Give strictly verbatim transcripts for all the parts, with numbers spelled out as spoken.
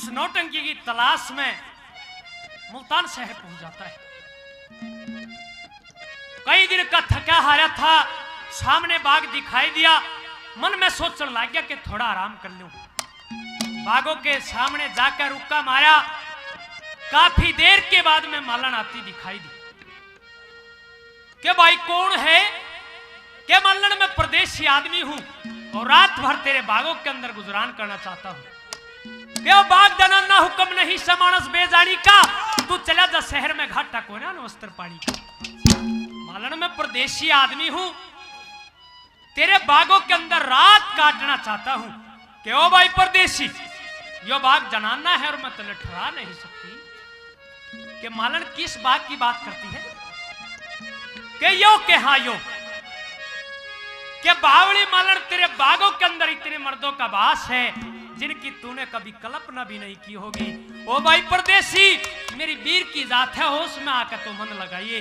नौटंकी की तलाश में मुल्तान शहर पहुंच जाता है। कई दिन का थका हारा था, सामने बाग दिखाई दिया। मन में सोचण लग गया कि थोड़ा आराम कर लूं। बागों के सामने जाकर रुक्का मारा। काफी देर के बाद में मालन आती दिखाई दी। के भाई कौन है? के मालन, मैं परदेसी आदमी हूँ और रात भर तेरे बागों के अंदर गुजरान करना चाहता हूँ। के ओ बाग जनाना हुक्म नहीं से मानस बेजानी का, तू चला जा शहर में, घाटा कोना न वस्त्र पानी का। मालन, मैं परदेसी आदमी हूँ, तेरे बागों के अंदर रात काटना चाहता हूँ। के ओ भाई परदेसी, यो बाग जनाना है और मैं तने ठहरा नहीं सकती। के मालन किस बाग की बात करती है? के यो, के हाँ यो। के बावली मालन, तेरे बागों के अंदर इतने मर्दों का वास है जिनकी तूने कभी कल्पना भी नहीं की होगी। ओ भाई परदेसी, मेरी बीर की जात है, होश में आकर तो मन लगाइए।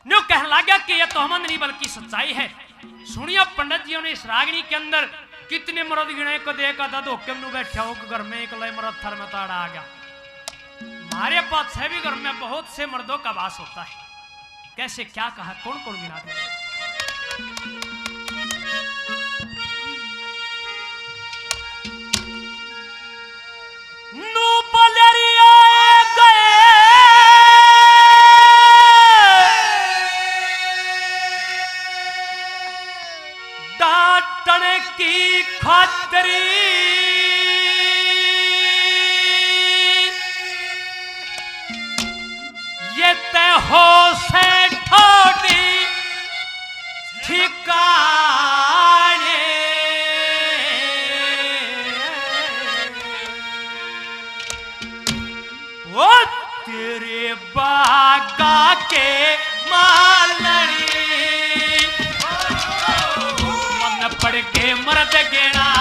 न्यू कहन लाग्या कि यह तोहमत नहीं बल्कि सच्चाई है। सुनिया पंडित जी ने इस रागनी के अंदर कितने मर्द गिने, कदे एक आधा धोखे में बैठा हो घर में, एक लय मर्द थर में ताड़ा आ गया। हमारे पास है भी घर में बहुत से मर्दों का वास होता है। कैसे क्या कहा, कौन कौन गिना दे? नू बलरिया गए डाटण की खातरी, ये तय हो से ठोडी ठिकाने। ओ तेरे बागा के मालनी, मन पड़ के मर्द गिनाए।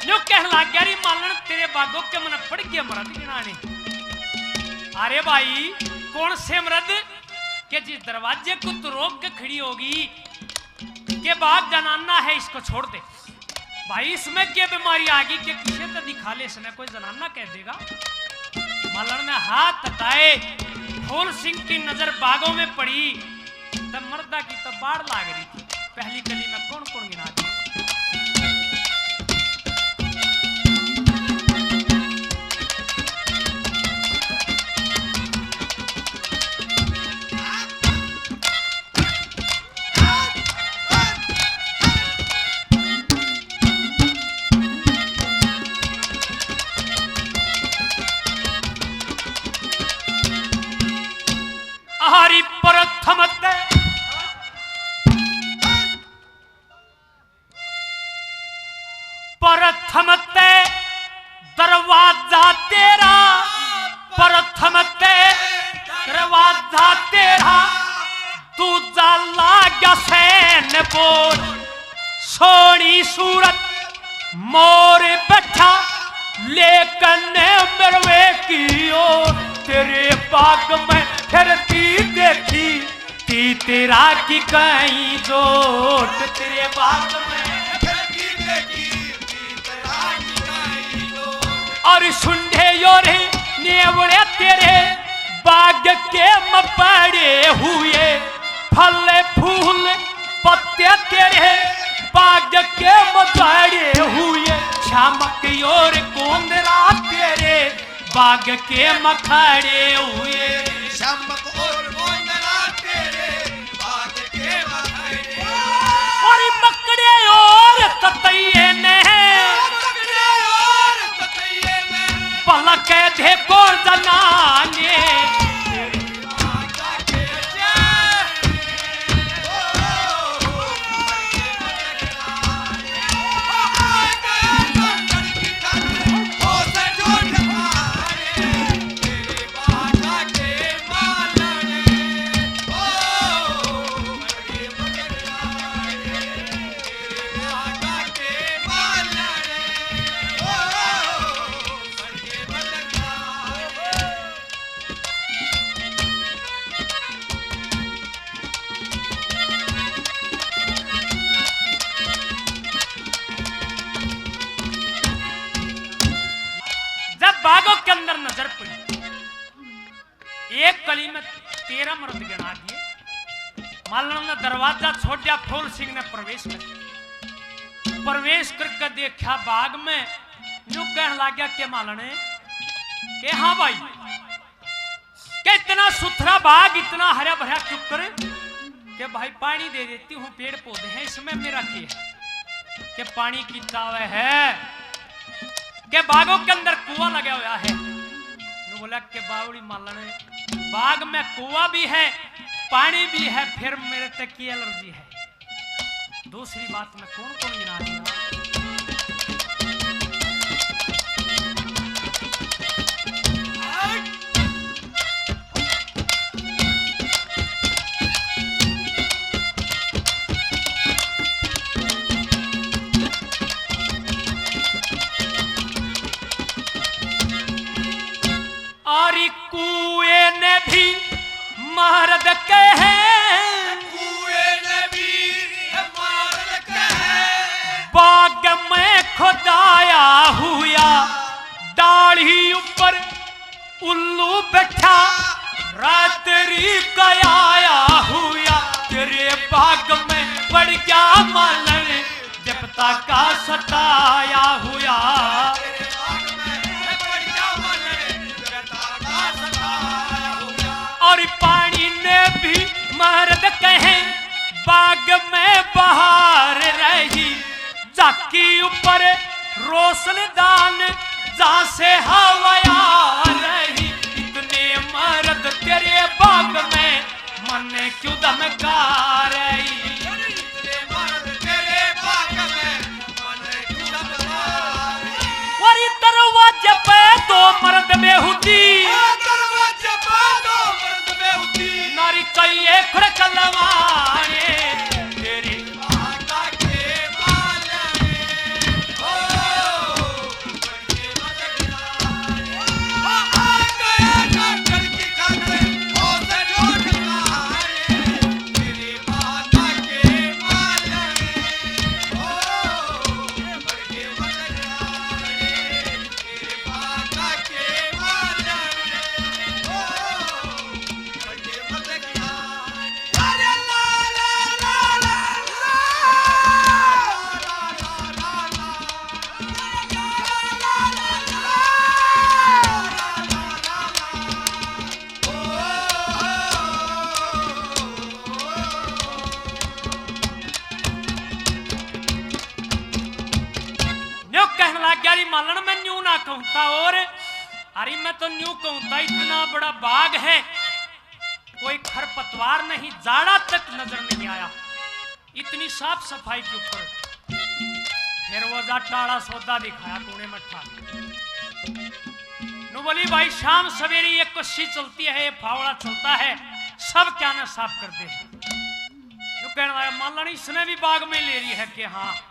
न्यू कहन लाग गया, री मालन, तेरे बागों के मन पड़ गया मर्द गिनाने। अरे भाई, कौन से मर्द के जिस दरवाजे को तू रोक के खड़ी होगी, के बाग जनाना है, इसको छोड़ दे। भाई, इसमें क्या बीमारी आ गई कि किसे तो दिखा ले, इसने कोई जनाना कह देगा। मालन ने हाथ हटाए, फूल सिंह की नजर बागों में पड़ी, तब मर्दा की तो बाढ़ लाग रही थी। पहली गली में कौन कौन गिना दी? हरि प्रथम ते, प्रथम ते दरवाजा तेरा, प्रथम ते दरवाजा तेरा, दूजा लाग्या सैन बोल। सोहनी सूरत मोर बैठा, लेकिन मरवे की ओर। तेरे बाग में फिरती देखी, ती तेरा की कहीं जोट। तेरे बाग में फिरती देखी, ती तेरा की कहीं जोट। और सुंढे यो रे नेवड़े तेरे बाग के में पड़े हुए, फल फूल पत्ते तेरे बाग के में पड़े हुए, शामक और गोंदरा तेरे बाग के में खड़े हुए। शामक और गोंदरा तेरे बाग के थे कौन जनाने। जब बागों के अंदर नजर पड़ी, एक कली में तेरह मर्द गिणा दिए। मालन ने दरवाजा छोड़या, फूल सिंह ने प्रवेश कर, प्रवेश करके देखा बाग में, न्यू कहन लाग्या के मालने, के हाँ भाई, के इतना सुथरा बाग, इतना हरा भरा क्यों करे? के भाई पानी दे देती हूँ, पेड़ पौधे हैं, इसमें मेरा क्या है? के पानी की चावे है, के बागों के अंदर कुआं लगा हुआ है। न्यू बोला के बावड़ी मालन, बाग में कुआं भी है, पानी भी है, फिर मेरे तक की एलर्जी है। दूसरी बात में कौन कौन गिना दिया? और कुएं ने भी मर्द कहे, कुएं ने भी मर्द कहे, बाग में खुदाया हुआ, डाली ऊपर उल्लू बैठा, रात्रि का आया हुआ, तेरे बाग में पड़ गया मालन, जपता का सताया हुआ। और पानी ने भी मर्द कहे, बाग में बहार रही, झाकी ऊपर रोशनदान, जहाँ से हवा आ रही। इतने मर्द तेरे बाग में, मन्ने क्यों धमका रही? इतने मर्द तेरे बाग में, मन्ने क्यों धमका रही? और दरवाजे पे दो मर्द बेहूदी, दरवाजे पे दो मर्द बेहूदी, नारी चाहिए खुड़कलवाने। तेरी न्यू कहने लग गया, "अरे मालन, मैं न्यू ना कहूँता, और अरे मैं तो न्यू कहूँता, इतना बड़ा बाग है, कोई खरपतवार नहीं, जाड़ा तक नजर नहीं आया, इतनी साफ सफाई के ऊपर।" फिर वो जा टाला सौदा दिखाया, टूने मट्ठा। नु बोली, "भाई, शाम सवेरे ये कस्सी चलती है, ये फावड़ा चलता है, सब क्या ना साफ कर दे।" नु कहने लगा, "मालन, इसने भी बाग में ले रही है कि हाँ?"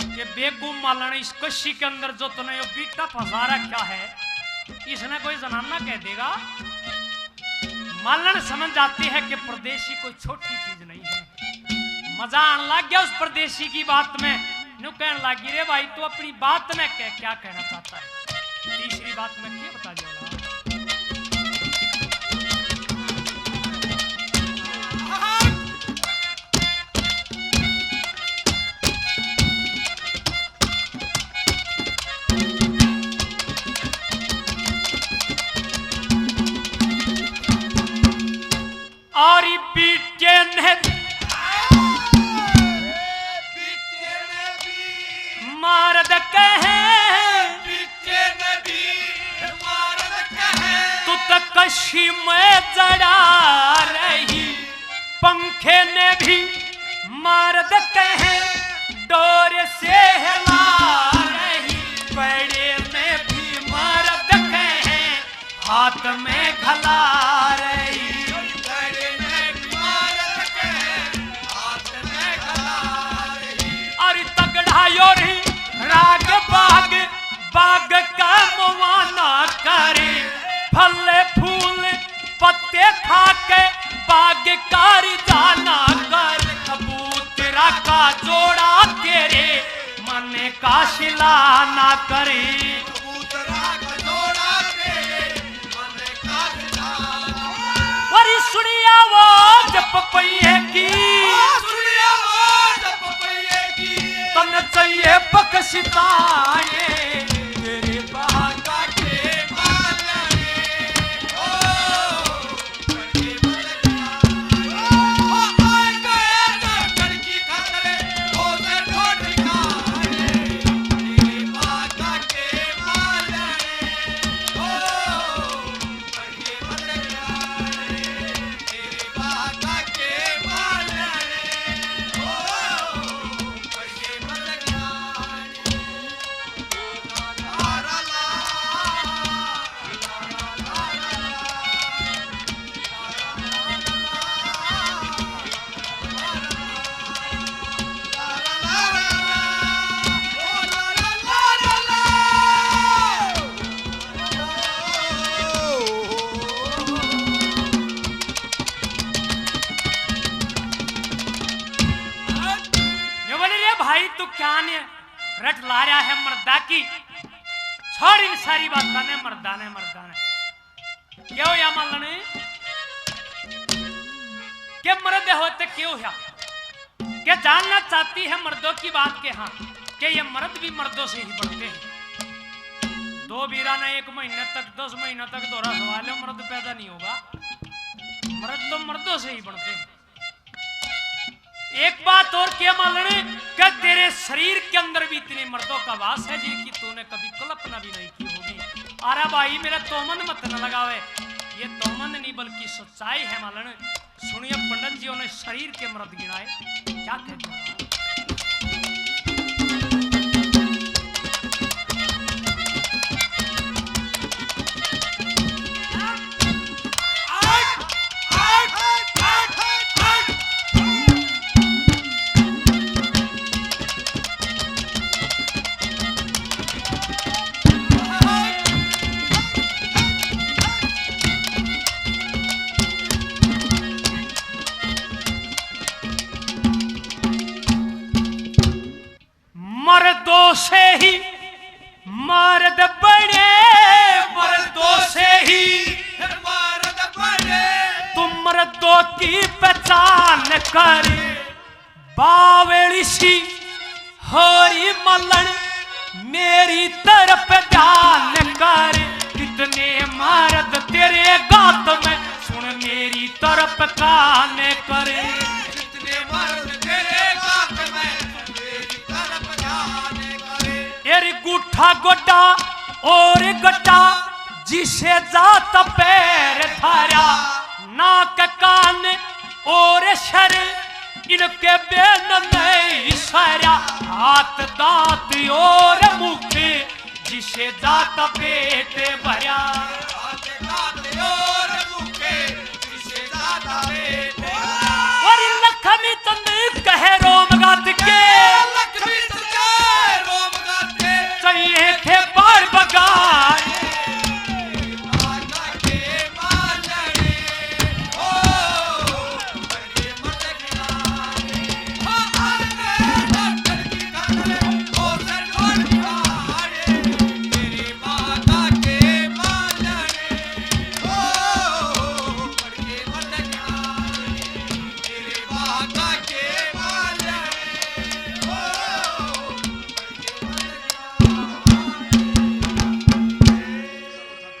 कि बेकूफ मालन, इस कस्सी के अंदर जो तूने यो बीटा फंसा रखा है, इसने कोई जनाना कह देगा? मालन समझ जाती है कि परदेसी कोई छोटी चीज नहीं है। मजा आने लग गया उस परदेसी की बात में। न्यू कहने लगी, "रे भाई, तू अपनी बात में कह, क्या कहना चाहता है?" तीसरी बात में क्या बता दिया? और बीटे ने मारद कहे, बीटे ने भी अशी में जड़ा रही, पंखे ने भी मर्द कहे, डोर से हिला रही, बड़े में भी मर्द कहे, हाथ में घला रही। बड़े में भी मर्द कहे, हाथ में घला रही। अरे तगड़ा यो रही राग बाग, बाग का मुआना करे, फल फूल पत्ते खा के बाग का रिझाना कर। कबूतरा का जोड़ा तेरे मन का शिला ना करे। कबूतरा का जोड़ा तेरे मन का शिला ना करे। वरी सुनी आवाज पपैये की, ओ सुनी आवाज पपैये की। तन चाहिए बख्शिताए तेरे बागा के मालने। ओ न्यू बोले, रे भाई, तू क्या ने रट ला रहा है मर्दा की? छोड़ इन सारी बातां ने, मर्दा ने, मर्दा ने। क्या होया मालन? के मर्द होते क्यों होया? के जानना चाहती है मर्दों की बात के? हाँ, के ये मर्द भी मर्दों से ही बनते हैं। दो बीरा ने एक महीने तक, दस महीने तक दोहरा सवाल है, मर्द पैदा नहीं होगा। मर्द तो मर्दों से ही बनते हैं। एक बात और के मालन, कि तेरे शरीर के अंदर भी इतने मर्दों का वास है जिनकी तूने कभी कल्पना भी नहीं की होगी। अरे भाई, मेरा तोमन मत न लगावे, ये तोमन नहीं बल्कि सच्चाई है मालन। सुनिए, पंडित जी ने शरीर के मर्द गिनाए, क्या कहते हैं? मर्दों से ही मर्द बने, मर्दों से ही मर्द बने। तुम मर्दों की पहचान कर बावली सी होरी मलन, मेरी तरफ ध्यान कर। कितने मर्द तेरे गात में, सुन मेरी तरफ कान कर। कितने मर्द तेरे गात में, सुन मेरी तरफ ध्यान कर। एरी गुठा गोडा और गड्डा, जिसे जात पैर धारा, नाक कान और सर, इनके बेन नहीं सारा। हाथ दांत और मुख, जिसे जात पेट भरा।